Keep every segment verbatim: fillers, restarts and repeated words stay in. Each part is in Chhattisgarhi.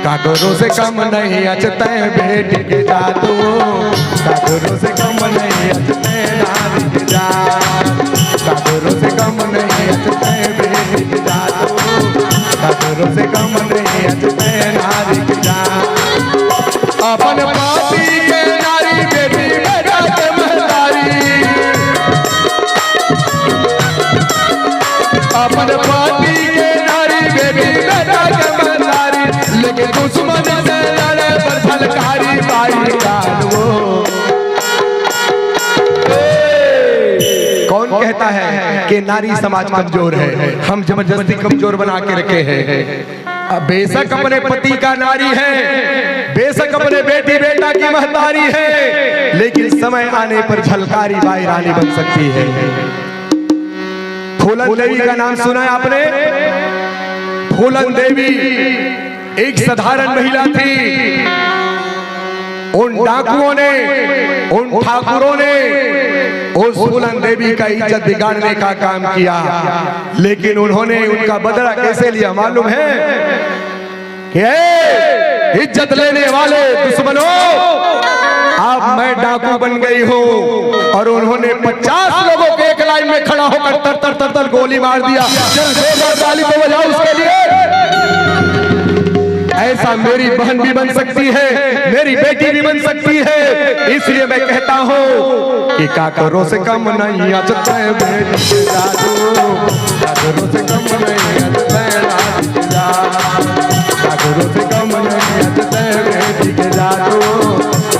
काकरो से कम नहीं अचते बेटी के जादू, काकरो से कम नहीं अचते नारी के जादू, काकरो से कम नहीं अचते बेटी के जादू, काकरो से कम नहीं अचते नारी के जादू। अपन पाती के नारी बेटी बेटा के महतारी, अपन पाती के नारी बेटी बेटा के महतारी, लेकिन दुश्मन से लड़े पर झलकारी बाई जान वो। कौन कहता है कि नारी समाज कमजोर है? हम जबरदस्ती कमजोर बना के रखे हैं। अब बेशक अपने पति का नारी है, बेशक अपने बेटी बेटा की महतारी है, लेकिन समय आने पर झलकारी बाई रानी बन सकती है। फूलन देवी का नाम सुना है आपने? फूलन देवी एक साधारण महिला थी। उन डाकुओं ने, उन ठाकुरों ने उस फूलन देवी का इज्जत बिगाड़ने का काम किया, लेकिन उन्होंने उनका बदला कैसे लिया मालूम है? कि, "ए, इज्जत लेने वाले दुश्मनों, अब मैं डाकू बन गई हूँ।" और उन्होंने पचास लोगों को एक लाइन में खड़ा होकर तर तर तर तर गोली मार दिया। जरा जोरदार ताली तो बजाओ उसके लिए। ऐसा मेरी बहन भी बन सकती है, मेरी बेटी भी बन सकती है। इसलिए मैं कहता हूँ कि काकरो से कम नहीं अचते बेटी के जादू, काकरो से कम नहीं अचते नारी के जादू, काकरो से कम नहीं अचते बेटी के जादू,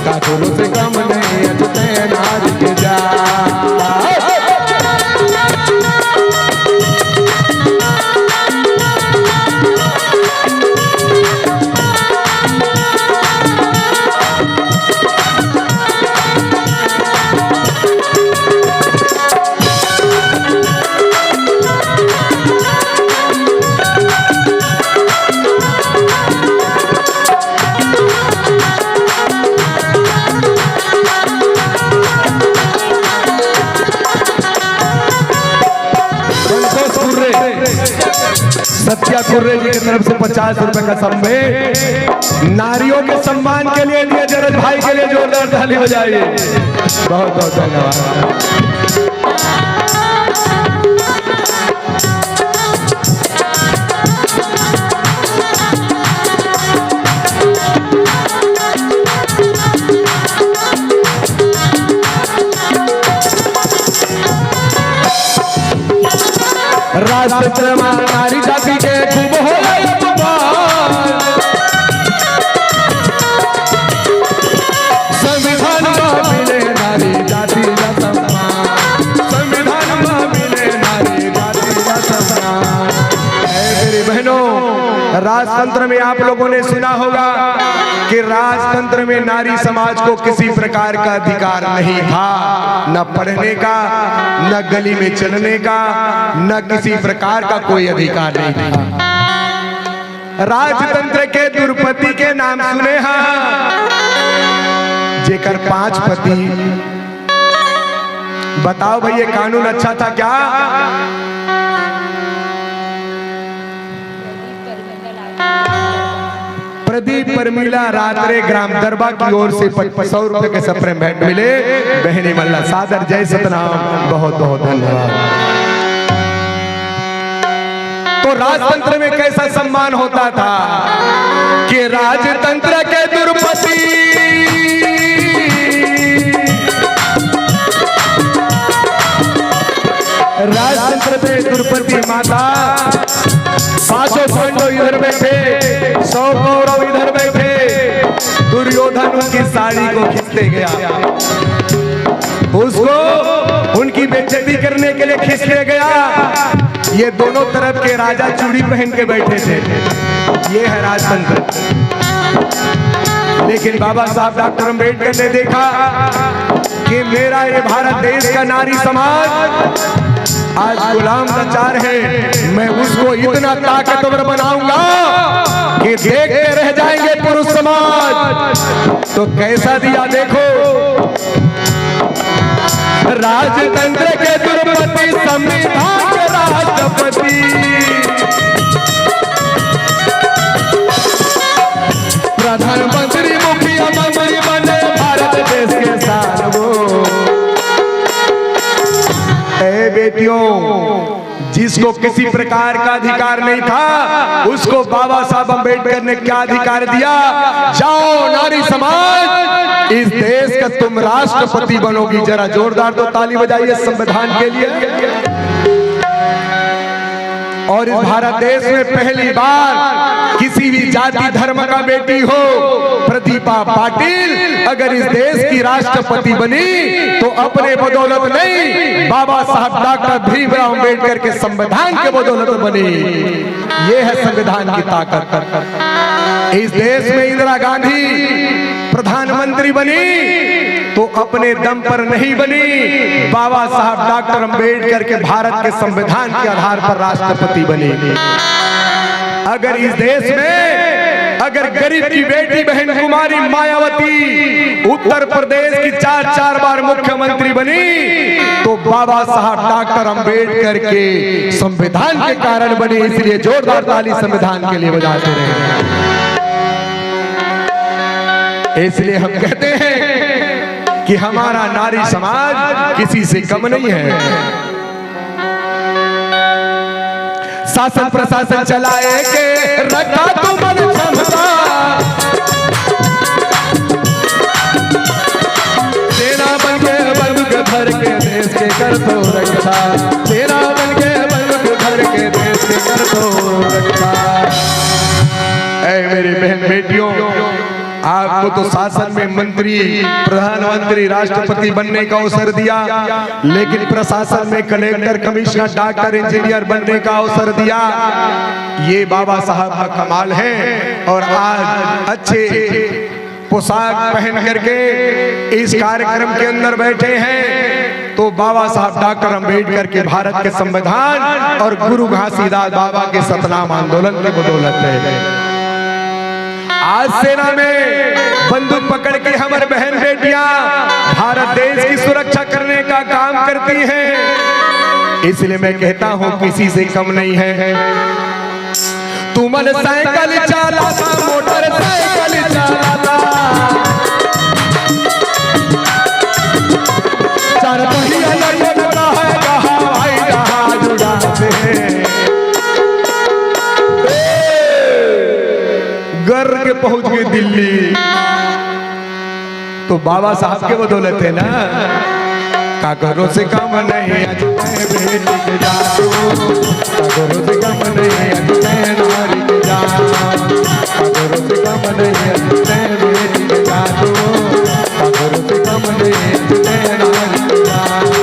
काकरो से कम नहीं अचते नारी के जादू। संतोष कुर्रे, सत्या कुर्रे जी की तरफ से पचास रुपए का सम्मेलन नारियों के सम्मान के लिए दिया। जरज भाई के लिए जोरदार ताली बजाइए। बहुत बहुत धन्यवाद। राजतंत्र में नारी जाति के खूब होला अपमान। संविधान में मिले नारी जाति का सम्मान, संविधान में मिले नारी जाति का सम्मान। ऐ मेरी बहनों, राजतंत्र में आप लोगों ने सुना होगा कि राजतंत्र में नारी समाज को किसी प्रकार का अधिकार नहीं था, न पढ़ने का, न गली में चलने का, न किसी प्रकार का कोई अधिकार नहीं था। राजतंत्र के दुरपति के नाम सुने हा, जेकर पांच पति। बताओ भाई, ये कानून अच्छा था क्या? प्रदीप परमिला रात्रे ग्राम दरबा की ओर से प-, सौ रुपए के सप्रेम भेंट मिले। बहनी मल्ला सादर जय सतनाम, बहुत बहुत धन्यवाद। तो राजतंत्र में कैसा सम्मान होता था कि राजतंत्र के दुरपति, राजतंत्र के दुरपति माता, पांचों पांडव इधर बैठे, सौ कौरव इधर बैठे, दुर्योधन उनकी साड़ी को खींचते गया, उसको उनकी बेइज्जती करने के लिए खींचते गया। ये दोनों तरफ के राजा चूड़ी पहन के बैठे थे। ये है राजतंत्र। लेकिन बाबा साहब डॉक्टर अंबेडकर ने देखा कि मेरा ये भारत देश का नारी समाज आज गुलाम लाचार है, मैं उसको इतना ताकतवर बनाऊंगा कि देखते रह जाएंगे पुरुष समाज। तो कैसा दिया देखो, राजतंत्र के दुर्बल संविधान के राष्ट्रपति, प्रधानमंत्री, मुख्यमंत्री बने भारत देश के शान वो। ए बेटियों, जिसको किसी प्रकार का अधिकार नहीं था, उसको बाबा साहब अंबेडकर ने क्या अधिकार दिया? जाओ नारी समाज, इस देश का तुम राष्ट्रपति बनोगी। जरा जोरदार तो ताली बजाइए संविधान के लिए। और इस भारत देश में पहली बार किसी भी जाति धर्म का बेटी हो, प्रदीपा पाटिल अगर इस देश की राष्ट्रपति बनी तो अपने बदौलत नहीं, बाबा साहब डॉक्टर भीमराव अंबेडकर के संविधान के बदौलत बनी। ये है संविधान की ताकत। इस देश में इंदिरा गांधी प्रधानमंत्री बनी तो अपने दम पर नहीं बनी, बाबा साहब डॉक्टर अंबेडकर के भारत के संविधान के आधार पर राष्ट्रपति बनी। अगर इस देश में अगर गरीब की बेटी बहन कुमारी मायावती उत्तर प्रदेश की चार चार बार मुख्यमंत्री बनी तो बाबा साहब डॉक्टर अंबेडकर के संविधान के कारण बनी। इसलिए जोरदार ताली संविधान के लिए बजाते रहे। इसलिए हम कहते हैं कि हमारा नारी समाज किसी से कम नहीं है। शासन प्रशासन चलाए के रखा तुमन क्षमता, सेना बन के बंदूक धर के देश के कर दो रक्षा, सेना बन के बंदूक धर के देश के कर दो रक्षा। ऐ मेरी बहन बेटियों, आपको तो शासन में मंत्री, प्रधानमंत्री, राष्ट्रपति बनने का अवसर दिया, लेकिन प्रशासन में कलेक्टर, कमिश्नर, डॉक्टर, इंजीनियर बनने का अवसर दिया। ये बाबा साहब का कमाल है। और आज अच्छे पोशाक पहन करके इस कार्यक्रम के अंदर बैठे हैं तो बाबा साहब डॉक्टर अंबेडकर के भारत के संविधान और गुरु घासीदास बाबा के सतनाम आंदोलन की बदौलत है। आज सेना में बंदूक पकड़ के हमारे बहन बेटियां भारत देश की सुरक्षा करने का काम करती हैं, इसलिए मैं कहता हूं किसी से कम नहीं है। तुमन साइकिल चलाता, मोटरसाइकिल चलाता, चार पहिया लटकता है, हवाई जहाज उड़ाते हैं। गर्र के पहुंच गए दिल्ली, तो बाबा साहब के बदौलत है ना। काकरो से कम नहीं आज तैं बेटी के जातो, काकरो से कम नहीं आज तैं नारी के जातो, काकरो से कम नहीं आज तैं बेटी के जातो, काकरो से कम नहीं आज तैं नारी के जातो।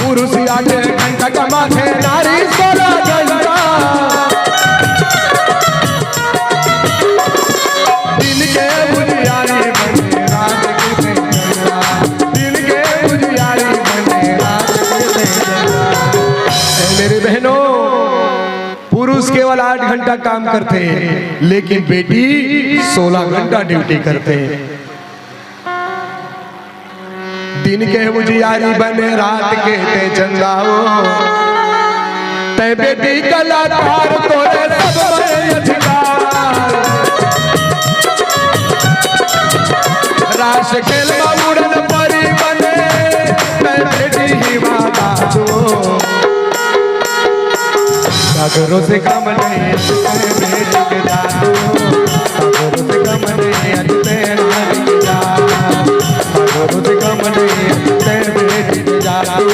पुरुष आठ घंटा कमाथे, नारी सोलह घंटा। दिन के उजियारी बने, रात के चंदा, दिन के उजियारी बने, रात के चंदा। ए मेरे बहनों, पुरुष केवल आठ घंटा काम करथे, लेकिन बेटी सोलह घंटा ड्यूटी करथे। दिन के उजियारी बने, रात के तैं चंदा वो, तैं बेटी कलाकार, तोरे सब में अधिकार। रास खेल में उड़न परी बने, तैं बेटी ही माँ बाप वो। काकरो से कम नहीं, तैं बेटी के जातो। काकरो से कम नहीं, आज तैं नारी के जातो। काकरो से कम नहीं, आज तैं बेटी के जातो।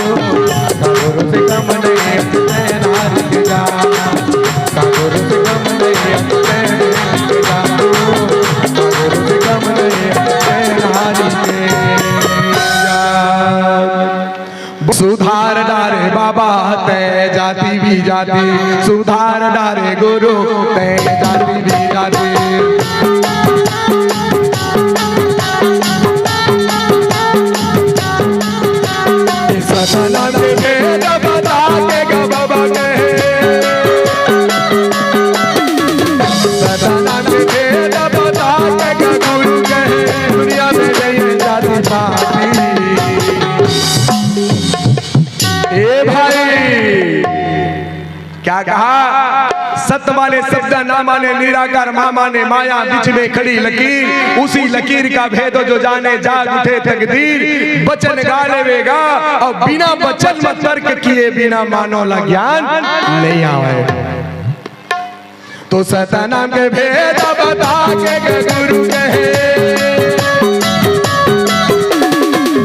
काकरो से कम नहीं, आज तैं नारी के जातो। काकरो से कम नहीं, आज तैं बेटी के जातो। काकरो से कम नहीं, आज तैं नारी के जातो। जाति सुधार डारे गुरु, तैं जाति भी जाति। सतना के भेद बता के ग बाबा कहे, सतना के भेद बता के ग गुरु कहे, दुनिया में नहीं जाति पाति। ए भाई, क्या कहा? सत माने शब्द, ना माने निराकार, मा माने माया, बीच में खड़ी लकीर, उसी लकीर का भेद जो जाने, जाग उठे तकदीर। बचन गा लेवेगा, अउ बिना बचन म तर्क किए बिना मानव ला ज्ञान नहीं आवे। तो सतनाम के भेद बता के ग गुरु कहे,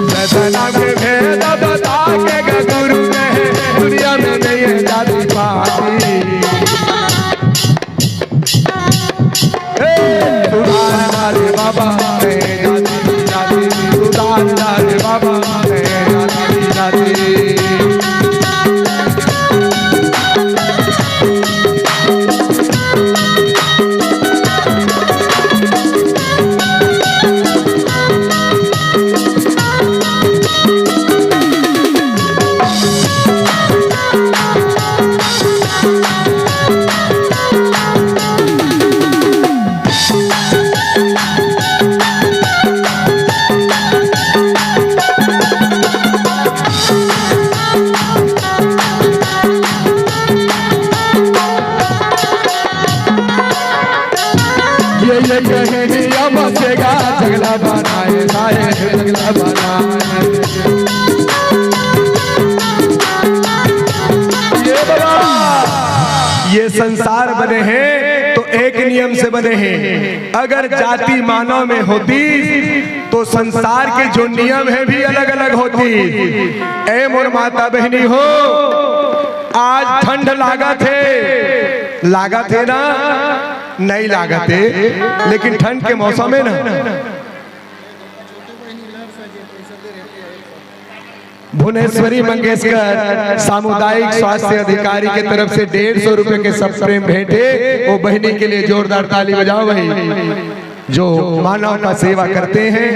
सतनाम के भेद बता के ग गुरु कहे, दुनिया में नहीं है जाति पाति। हे, सुधार डारे बाबा, हे जाति जाति, सुधार डारे बाबा, हे जाति जाति। ये, ये कहे नियम से गा झगड़ा बनाए, साहेब झगड़ा बनाए। ये बाबा, ये संसार बने हैं तो एक नियम से बने हैं। अगर जाति मानव में होती तो संसार के जो नियम है भी अलग-अलग होती। ए मोर माता बहिनी हो, आज ठंड लागत हे, लागत हे ना? नहीं लागत हे, लेकिन ठंड के मौसम हे ना। भुवनेश्वरी मंगेशकर सामुदायिक स्वास्थ्य अधिकारी के तरफ से डेढ़ सौ रुपए के सप्रेम भेंट हे। वो बहिनी के लिए जोरदार ताली बजाओ भाई, जो मानव का सेवा करते हैं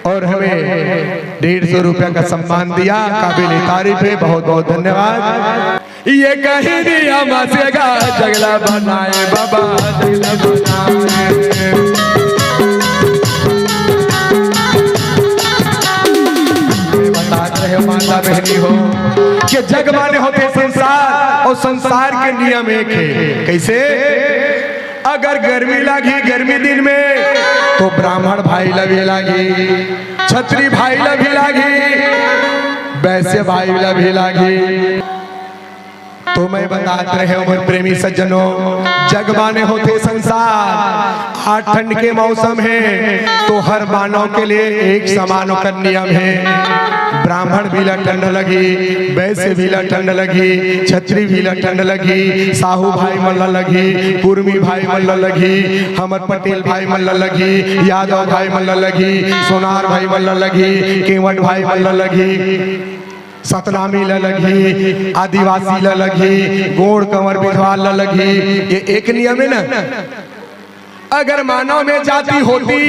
और हमें डेढ़ सौ रुपया का सम्मान दिया। काबिल तारीफ है, बहुत बहुत धन्यवाद। ये कहीं नियम से गा झगड़ा बनाए बाबा, झगड़ा बनाए। ये बतात रहे माता बहिनी हो कि जग माने होथे संसार अउ संसार के नियम एक हे। कइसे? अगर गर्मी लागही गर्मी दिन में तो ब्राह्मण भाई ला भी लागही, छत्री भाई ला भी लागही, वैश्य भाई ला भी लागही। तो मैं बतात रहेंव मोर प्रेमी सज्जनों, जग माने होथे संसार, आज ठंड के मौसम हे तो हर मानव के लिए एक समान ओकर नियम हे। ब्राह्मण भी ला ठंड लगही, वैश्य भी ला ठंड लगही, छत्री भी ला ठंड लगही, साहू भाई मन ला लगही, कुर्मी भाई मन ला लगही, हमर पटेल भाई मन ला लगही, यादव भाई मन ला लगही, सोनार भाई मन ला लगही, केवट भाई मन ला लगही, सतनामी ला लगही, आदिवासी ला लगही, गोंड़ कंवर बिधवा ला लगही। ये एक नियम हे ना। अगर मानव में जाति होती,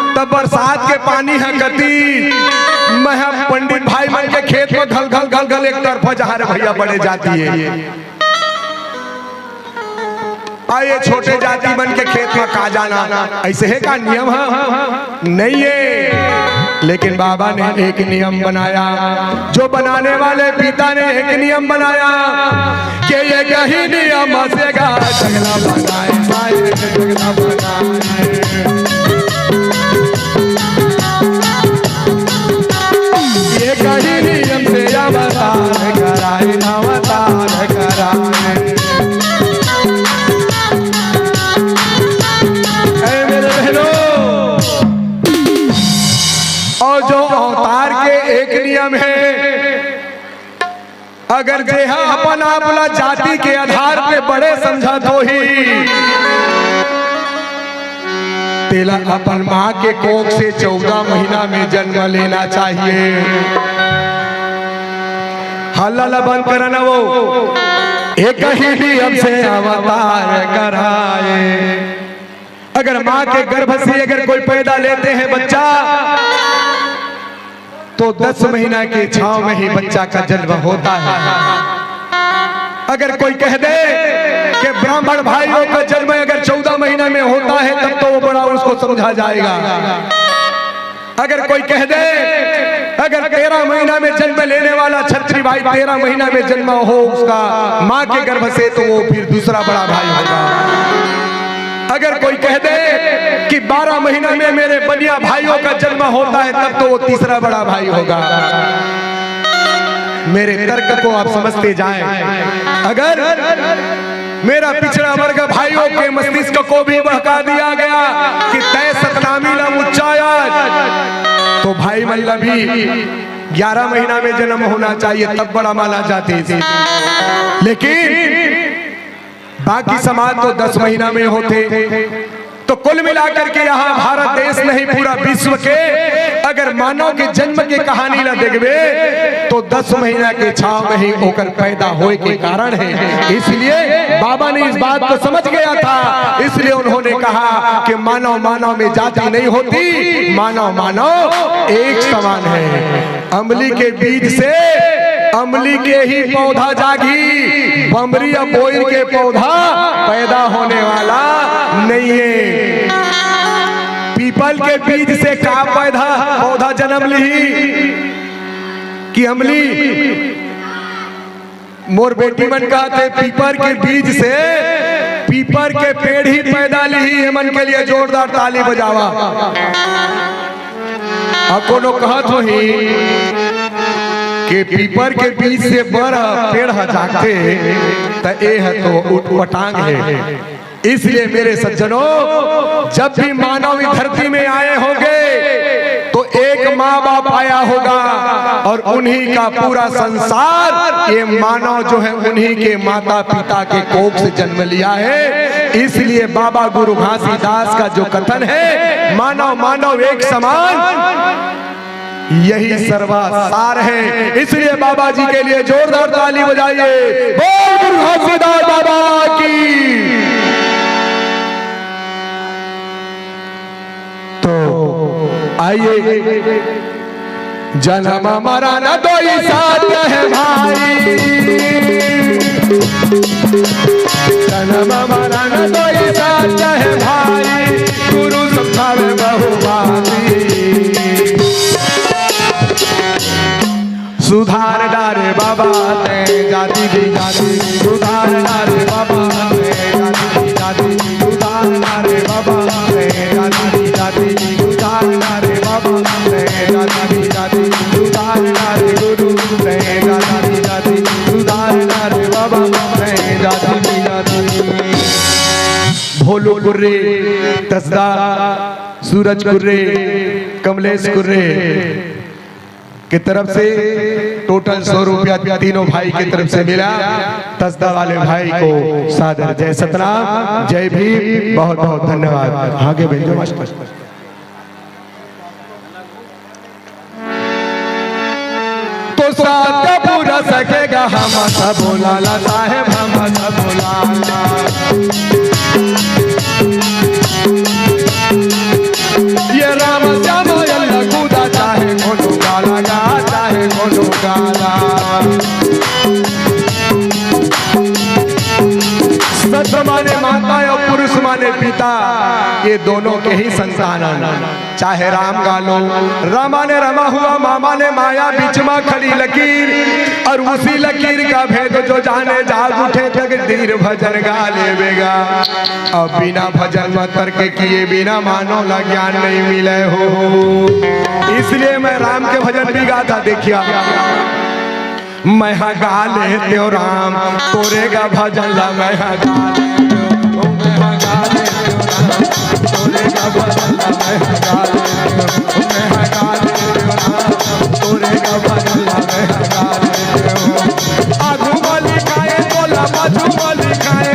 त बरसात के पानी ह कती, मैं ह पंडित भाई मन के खेत में घल घल घल घल एक तरफा जहाँ रे भइया बड़े जाति हे। आ ये छोटे जाति मन के खेत में का जाना, अइसे हे का नियम ह? नहीं हे। लेकिन बाबा ने एक नियम बनाया, जो बनाने वाले पिता ने एक नियम बनाया कि ये कहीं नियम से गा झगड़ा बनाए, झगड़ा बनाए। ये कहीं नियम से अवतार कराए, अवतार कराए। ए मेरे बहनों, अउ जो अवतार के एक नियम हे, अगर जेहा अपन आप ला जाति के आधार पे बड़े समझत होही, तेला अपन माँ के कोख से चौदह महीना में जन्म लेना चाहिए। हल्ला ला बंद करा ना वो। एक ही नियम से अवतार कराए। अगर माँ के गर्भ से अगर कोई पैदा लेते हैं बच्चा, तो दस महीना के छाव में ही बच्चा का जन्म होता है। अगर कोई कह दे कि ब्राह्मण भाइयों का जन्म अगर चौदह महीना में होता है, तब तो वो बड़ा उसको समझा जाएगा। अगर कोई कह दे, अगर तेरह महीना में जन्म लेने वाला छत्री भाई तेरह महीना में जन्म हो उसका माँ के गर्भ से, तो वो फिर दूसरा बड़ा भाई होगा। अगर कोई कह दे कि बारह महीना में मेरे बनिया भाइयों का जन्म होता है, तब तो वो तीसरा बड़ा भाई होगा। मेरे तर्क को आप समझते जाएं। अगर मेरा पिछड़ा वर्ग भाइयों के मस्तिष्क को भी बहका दिया गया कि तय सतनामी ला मुच्चाया, तो भाई मल्ला भी ग्यारह महीना में जन्म होना चाहिए, तब बड़ा माना जाते। लेकिन बाकी समाज तो दस महीना में होते। तो कुल मिलाकर के यहाँ भारत देश नहीं, पूरा विश्व के अगर मानव के जन्म के कहानी ला देखबे, तो दस महीना के छाव में ही ओकर पैदा होए के कारण है। इसलिए बाबा ने इस बात को समझ गया था, इसलिए उन्होंने कहा कि मानव मानव में जाति नहीं होती, मानव मानव एक समान है। अमली के बीज से, अमली के ही पौधा जागी, बमरी या बोइर के पौधा पैदा होने वाला नहीं है। पीपल के बीज से का पैदा, पौधा जन्म लिही कि अमली? मोर बेटी मन कहत हे, पीपर के बीज से पीपर के पेड़ ही पैदा लिही। एमन के लिए जोरदार ताली बजावा। अब कोनो कहत होही कि पीपर के बीज से बर पेड़ ह जागथे, त ए ह तो उटपटांग हे। इसलिए मेरे सज्जनों, जब भी मानव इस धरती में आए होंगे, तो एक माँ बाप आया होगा और उन्हीं का पूरा संसार, ये मानव जो है, उन्हीं के माता पिता के कोख से जन्म लिया है। इसलिए बाबा गुरु घासीदास का जो कथन है, मानव मानव एक समान, यही सर्वा सार है। इसलिए बाबा जी के लिए जोरदार ताली बजाइए। बोल गुरु घासीदास बाबा की। तो आइए, जन्म मरण दोई साथ है भाई, जन्म मरण दोई साथ है भाई, गुरु समझावे बहुभागी। सुधार डारे बाबा तैं जाति विजाति, सुधार डारे बाबा तैं जाति विजाति, सुधार डारे बाबा तैं जाति विजाति, सुधार डारे बाबा तैं जाति विजाति, सुधार डारे गुरु तैं जाति विजाति, सुधार डारे बाबा तैं जाति विजाति। भोलू कुर्रे, तसदा, सूरज कुर्रे, कमलेश कुर्रे के तरफ से टोटल सौ रुपया तीनों भाई की तरफ से मिला। तसदा वाले भाई को सादर जय सतनाम, जय भीम, बहुत बहुत धन्यवाद। आगे भेजो मास्टर। तो साथ पूरा सकेगा हम सब लाला साहेब, हम सब लाला। ये राम श्याम अल्लाह खुदा चाहे कोनो काला गा, चाहे कोनो काला। सत माने माता और पुरुष माने पिता, ये दोनों के ही संतान हैं। चाहे राम गा लो, रामा ने रमा हुआ, मामा ने माया, बीच मा खड़ी लकीर, और उसी लकीर का भेद जो जाने जाग उठे तकदीर भजन गा लेवेगा। अब बिना भजन मा तर्क किए बिना मानव ला ज्ञान नहीं मिले हो। इसलिए मैं राम के भजन भी गाता, देखिया। मैं हा गा लेतेंव राम, तोरे गा भजन ला मैं हा गा लेतेंव। मैं हा गा लेतेंव राम, तोरे गा भजन ला मैं हा गा लेतेंव। मैं हा गा लेतेंव राम, तोरे गा भजन ला मैं हा गा लेतेंव। आगू वाली गाए तोला बाजू वाली गाए।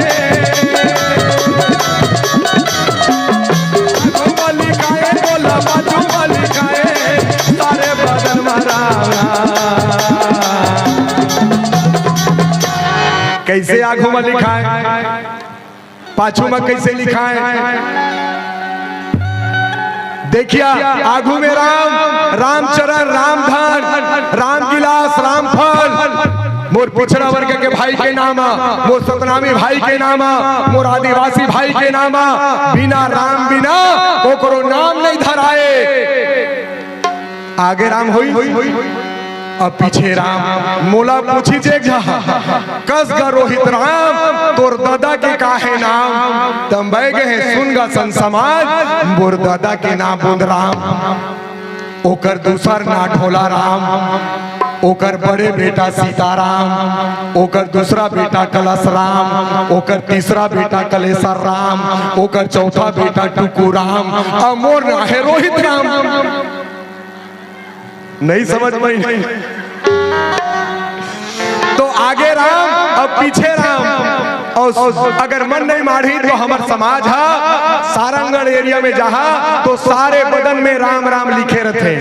आगू वाली गाए तोला बाजू वाली गाए। सारे बदन मा राम राम। कइसे आघू म लिखाय, पाछू म कइसे लिखाय? देखिया, आघू में राम, रामचरण, रामधन, रामगिलास, रामफल, मोर पिछड़ा वर्ग के भाई के नाम, मोर सतनामी भाई के नाम, मोर आदिवासी भाई के नाम, बिना राम बिना कोकरो नाम नहीं धराए। आगे राम होई, अब पीछे राम। मोला पूछी जे एक झा, कस गा रोहित राम, तोर ददा के का हे नाम? त मैं कहे सुन गा संत समाज, मोर ददा के नाम बुंद राम, ओकर दूसर नाम ढोला राम, ओकर बड़े बेटा सीताराम, ओकर दूसरा बेटा कलश राम, ओकर तीसरा बेटा कलेसर राम, ओकर चौथा बेटा टुकू राम, अउ मोर नाम हे रोहित राम। नहीं समझ पाई। तो आगे राम, अब पीछे राम। अउ अगर मन नहीं माढ़ी तो हमर समाज हा सारंगढ़ एरिया में जहाँ तो सारे बदन में राम राम लिखे रथे।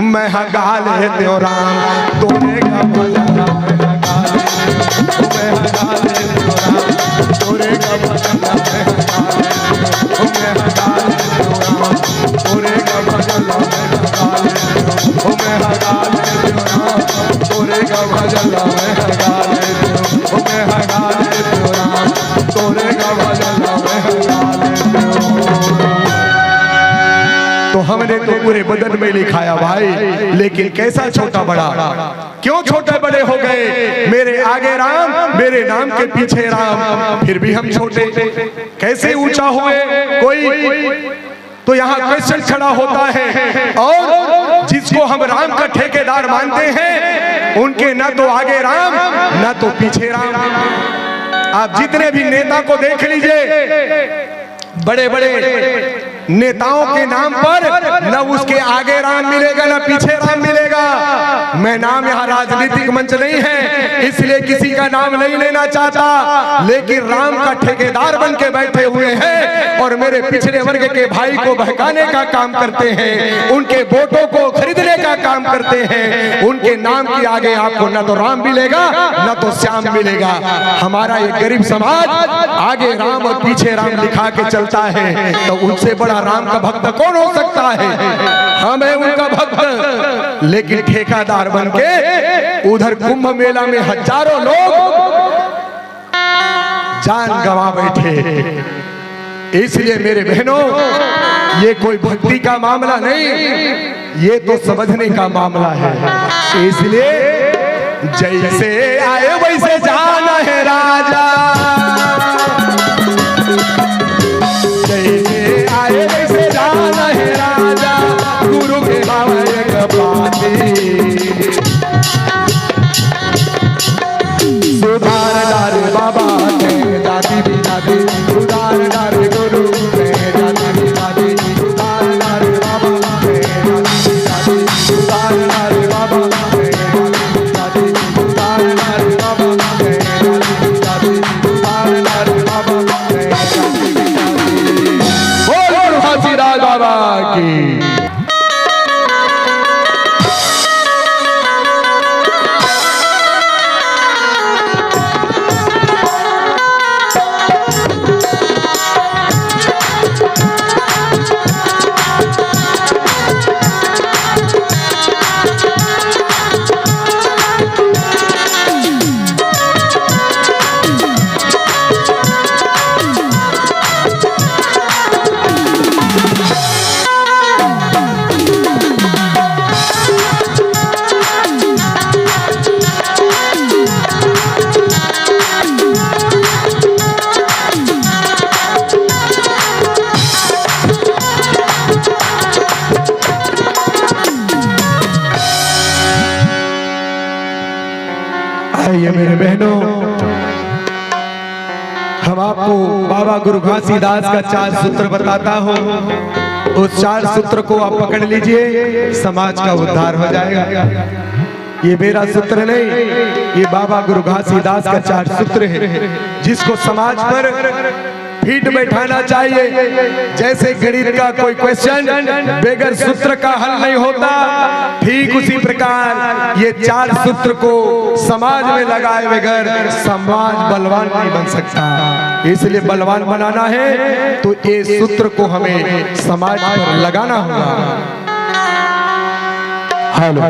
मैं हा गा लेतेंव राम, तोरे गा भजन ला मैं हा गा लेतेंव। मैं हा गा लेतेंव राम, तोरे गा भजन ला मैं हा गा लेतेंव। मैं हा गा लेतेंव राम, तोरे गा भजन ला मैं हा गा लेतेंव। मैं हा गा लेतेंव राम, तोरे गा भजन ला मैं हा गा लेतेंव। मैं हा गा लेतेंव राम, तोरे गा भजन ला मैं हा गा लेतेंव। तो हमने तो पूरे बदन में लिखाया भाई, लेकिन कैसा छोटा बड़ा, क्यों छोटे बड़े हो गए? मेरे आगे राम, मेरे नाम के पीछे राम, फिर भी हम छोटे। कैसे ऊंचा हुए कोई? तो यहाँ क्वेश्चन खड़ा होता है। और जिसको हम राम का ठेकेदार मानते हैं, उनके ना तो आगे राम, ना तो पीछे राम। आप जितने भी नेता को देख लीजिए, बड़े बड़े नेताओं के नाम पर न उसके आगे राम मिलेगा, न पीछे राम मिलेगा। मैं नाम यहाँ राजनीतिक मंच नहीं है, इसलिए किसी का नाम नहीं लेना चाहता, लेकिन राम का ठेकेदार बन के बैठे हुए हैं और मेरे पिछड़े वर्ग के भाई को बहकाने का काम करते हैं, उनके वोटों को खरीदने का काम करते हैं। उनके नाम के आगे आपको न तो राम मिलेगा, न तो श्याम मिलेगा। हमारा ये गरीब समाज आगे राम और पीछे राम लिखा के चलता है, तो उनसे बड़ा राम का भक्त कौन हो सकता है? हम हैं उनका भक्त। लेकिन ठेकेदार बन के उधर कुंभ मेला में हजारों लोग जान गंवा बैठे। इसलिए मेरे बहनों, ये कोई भक्ति का मामला नहीं, ये तो समझने का मामला है। इसलिए जैसे आए वैसे जाना है राजा, जैसे आए वैसे जाना है राजा, गुरु के भाव एक पाती। सुधार डारे बाबा के दादी भी दादी, सुधार डारे गुरु के दादी भी दादी, सुधार डारे बाबा के दादी भी दादी, सुधार डारे बाबा के दादी भी दादी, सुधार डारे बाबा के दादी भी दादी, सुधार डारे बाबा के दादी भी दादी। बोलो घासीदास बाबा की। आइए मेरे बहनों, हम आपको बाबा गुरु घासीदास का चार सूत्र बताता हूँ। उस चार सूत्र को आप पकड़ लीजिए, समाज का उद्धार हो जाएगा। ये मेरा सूत्र नहीं, ये बाबा गुरु घासीदास का चार सूत्र है, जिसको समाज पर फिट बैठाना चाहिए। जैसे गणित का कोई क्वेश्चन बगैर सूत्र का हल नहीं होता, ठीक उसी प्रकार ये चार सूत्र को समाज में लगाए बगैर समाज बलवान नहीं बन सकता। इसलिए बलवान बनाना है तो ये सूत्र को हमें समाज पर लगाना होगा। हेलो।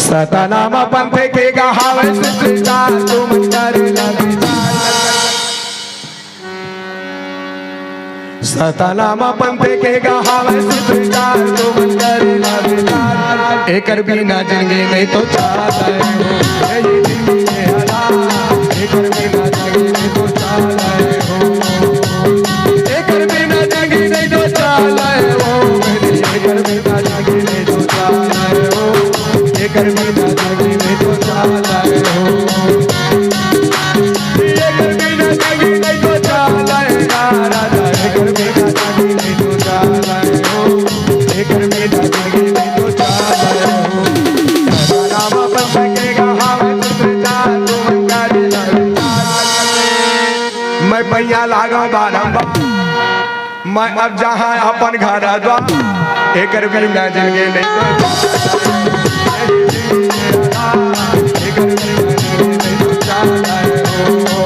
सतनाम पंथ के गहावे सूत्र चार, तुम कर लगी। सतनाम पंथ के गहावे सूत्र चार, तुम कर लगी। एकर बिना जिंदगी नहीं तो चाल है। यही जिंदगी के हालात। एकर बिना जिंदगी नहीं तो चाल है। एकर बिना जिंदगी नहीं तो चाल है ओ, एकर बिना जिंदगी नहीं तो चाल है ओ, एकर बिना जिंदगी नहीं तो चाल है ओ, एकर बिना जिंदगी नहीं तो चाल है ना राजा, एकर बिना जिंदगी नहीं तो चाल है ओ, एकर बिना जिंदगी नहीं तो चाल है ओ। राम बन सकेगा, हाँ, मैं तुझसे चाहूँ, मैं कर लूँ। मैं पैया लागा बारंबार, मैं अब जहाँ अपन घर द्वार, एकर बिना जिंदगी नहीं तो, एकर बिना जिंदगी नहीं तो चाल है ओ।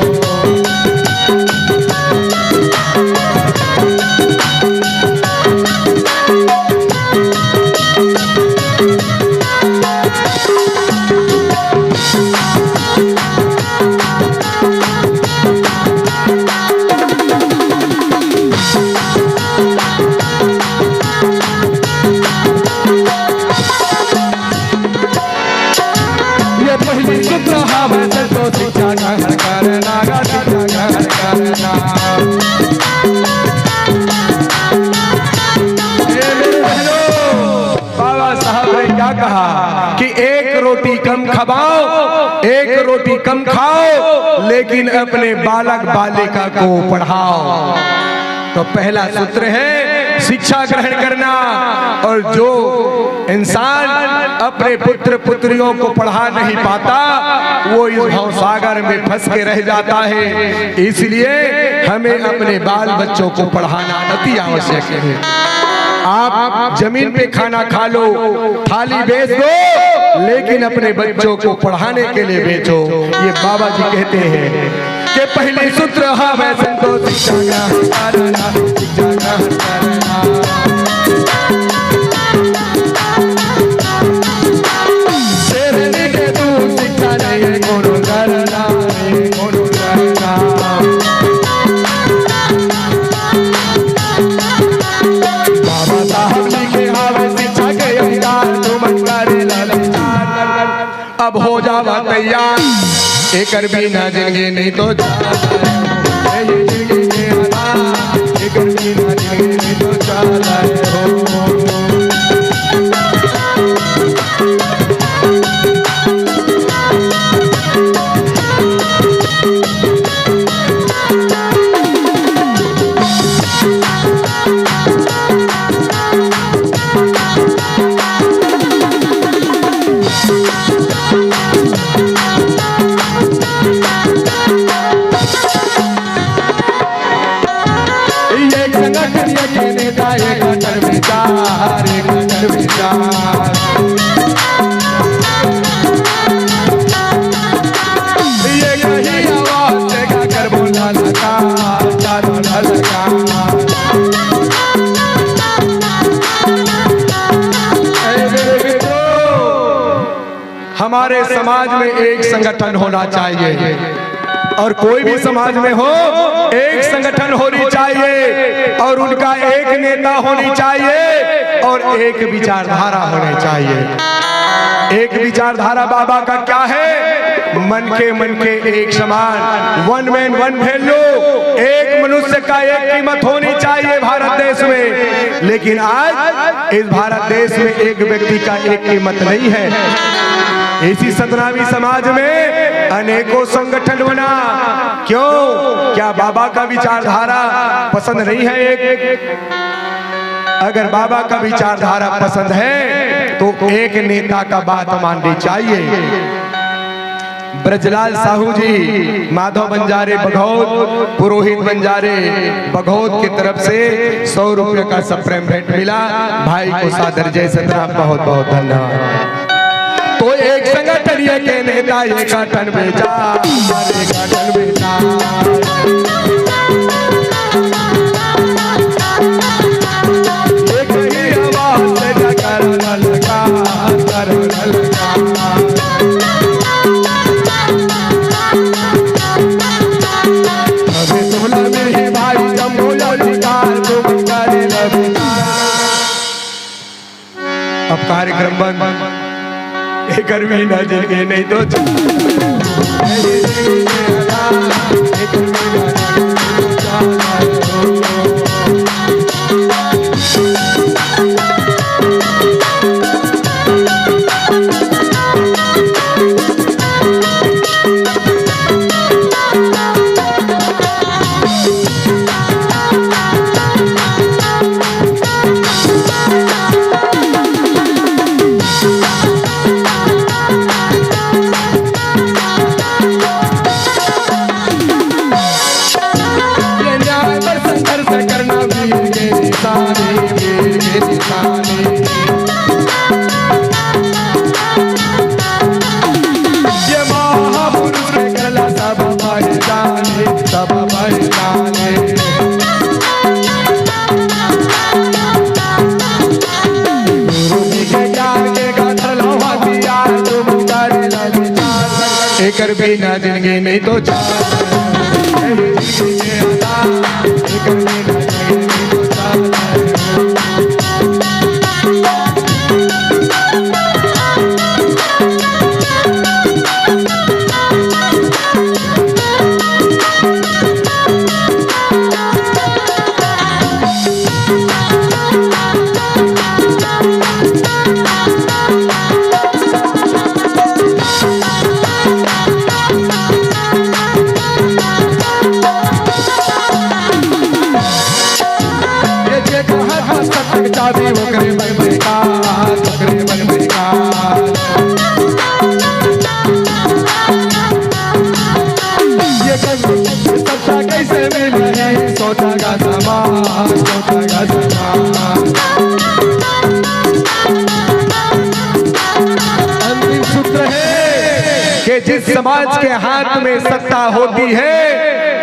ये पहली सूत्र हवे, संतोषी जाना हर करना, गाती जाना हर करना। ए मेरे बहनों, बाबा साहब ने क्या कहा कि एक रोटी कम खवाओ, एक रोटी कम खाओ, लेकिन अपने बालक बालिका को पढ़ाओ। तो पहला सूत्र है शिक्षा ग्रहण करना, और जो इंसान अपने पुत्र पुत्रियों को पढ़ा नहीं पाता, वो इस भवसागर में फंस के रह जाता है। इसलिए हमें अपने बाल बच्चों को पढ़ाना अति आवश्यक है। आप जमीन पे खाना खा लो, थाली बेच दो, लेकिन अपने बच्चों को पढ़ाने के लिए बेचो। ये बाबा जी कहते हैं कि पहली सूत्र हवे संतोषी जाना हर करना, जाना हर करना। शेरनी के तू शिक्षा नहीं कोनो करना, नहीं कोनो करना। बाबा साहब लिखे हवे शिक्षा के अधिकार, तुमन करे ललकार। अब हो जावा तैयार, एकर बिना जिंदगी नहीं तो चाल है। यही जिंदगी के हालात, एकर बिना जिंदगी नहीं तो चाल है हो। ये संगठन, ये के नेता, ये कट्टर विचार, ये कट्टर विचार। ये कहीं आवाज देगा कर बोला लगा, चारों लगा। ऐ मेरे मित्रों, हमारे समाज में एक संगठन होना चाहिए, और कोई भी समाज में हो, एक संगठन होनी चाहिए, और उनका एक नेता होनी चाहिए, और एक विचारधारा होनी चाहिए। एक विचारधारा बाबा का क्या है? मन के मन के एक समान, वन मैन वन वैल्यू, एक मनुष्य का एक कीमत होनी चाहिए भारत देश में। लेकिन आज इस भारत देश में एक व्यक्ति का एक कीमत नहीं है। इसी सतनामी समाज में अनेकों संगठन बना। क्यों? क्या बाबा का विचारधारा पसंद नहीं है? एक, अगर बाबा का विचारधारा पसंद है तो एक नेता का बात माननी चाहिए। ब्रजलाल साहू जी, माधव बंजारे बघौत, पुरोहित बंजारे बघौत की तरफ से सौ रुपये का सप्रेम भेंट मिला। भाई को सादर जय सतराम, बहुत बहुत धन्यवाद। तो एक संगठन ये के नेता, एक आठन बेटा, एक आठन बेटा। एक ही आवाज से जयकारा ललका, ललका। अभी तुम लगे ही भाई जम्मू ललिता, तुम करे ललिता। अब कार्यक्रम बंद। एकर बिना जिंदगी नहीं तो एकर बिना जिंदगी नहीं तो चाल। ये जे कहत ह सत्य के चाबी ओकरे मन में का, ओकरे मन में का। ये कब सत्ता कैसे मिली, सोचा का समान, सोचा का समान। अंतिम सूत्र है कि जिस समाज के हाथ में सत्ता होती है,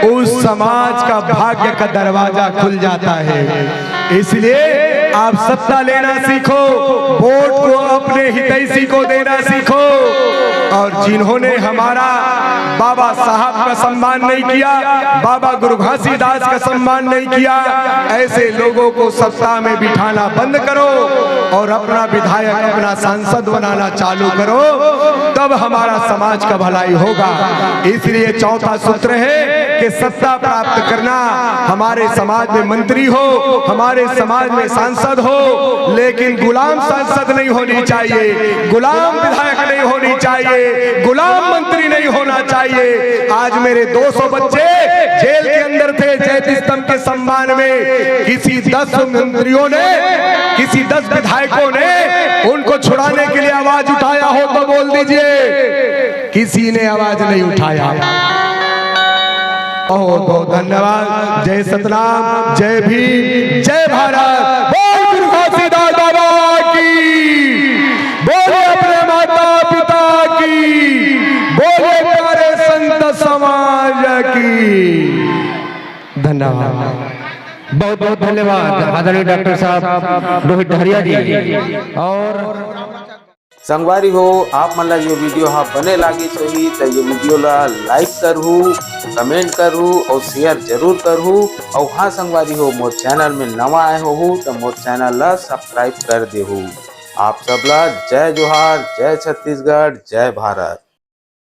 उस समाज का भाग्य का दरवाजा खुल जाता है। इसलिए आप सत्ता लेना सीखो, वोट को अपने हितैषी को देना सीखो। और जिन्होंने हमारा बाबा साहब का सम्मान नहीं किया, बाबा गुरु घासीदास का सम्मान नहीं किया, ऐसे लोगों को सत्ता में बिठाना बंद करो और अपना विधायक, अपना सांसद बनाना चालू करो, तब हमारा समाज का भलाई होगा। इसलिए चौथा सूत्र है कि सत्ता प्राप्त करना, हमारे समाज में मंत्री हो, हमारे समाज में सांसद हो, लेकिन गुलाम सांसद नहीं होनी चाहिए, गुलाम विधायक नहीं होनी चाहिए, गुलाम मंत्री नहीं होना चाहिए। आज मेरे दो सौ बच्चे जेल के अंदर थे, जैत स्तंभ के सम्मान में। किसी दस मंत्रियों ने, किसी दस विधायकों ने उनको छुड़ाने के लिए आवाज उठाया हो तो बोल दीजिए। किसी ने आवाज नहीं उठाया। बहुत बहुत धन्यवाद। जय सतनाम, जय भीम, जय भारत। बोल गुरु घासीदास बाबा की, बोले अपने माता पिता की, बोले प्यारे संत समाज की। धन्यवाद। बहुत बहुत धन्यवाद आदरणीय डॉक्टर साहब रोहित डहरिया जी। और संगवारी हो, आप मन ला ये वीडियो हा बने लागिस होही त ये वीडियो ला लाइक करहू, कमेंट करहू और शेयर जरूर करहू। और हाँ संगवारी हो, मोर चैनल में नवा आए होहू त मोर चैनल ला सब्सक्राइब कर देहू। आप सब ला जय जोहार, जय छत्तीसगढ़, जय भारत।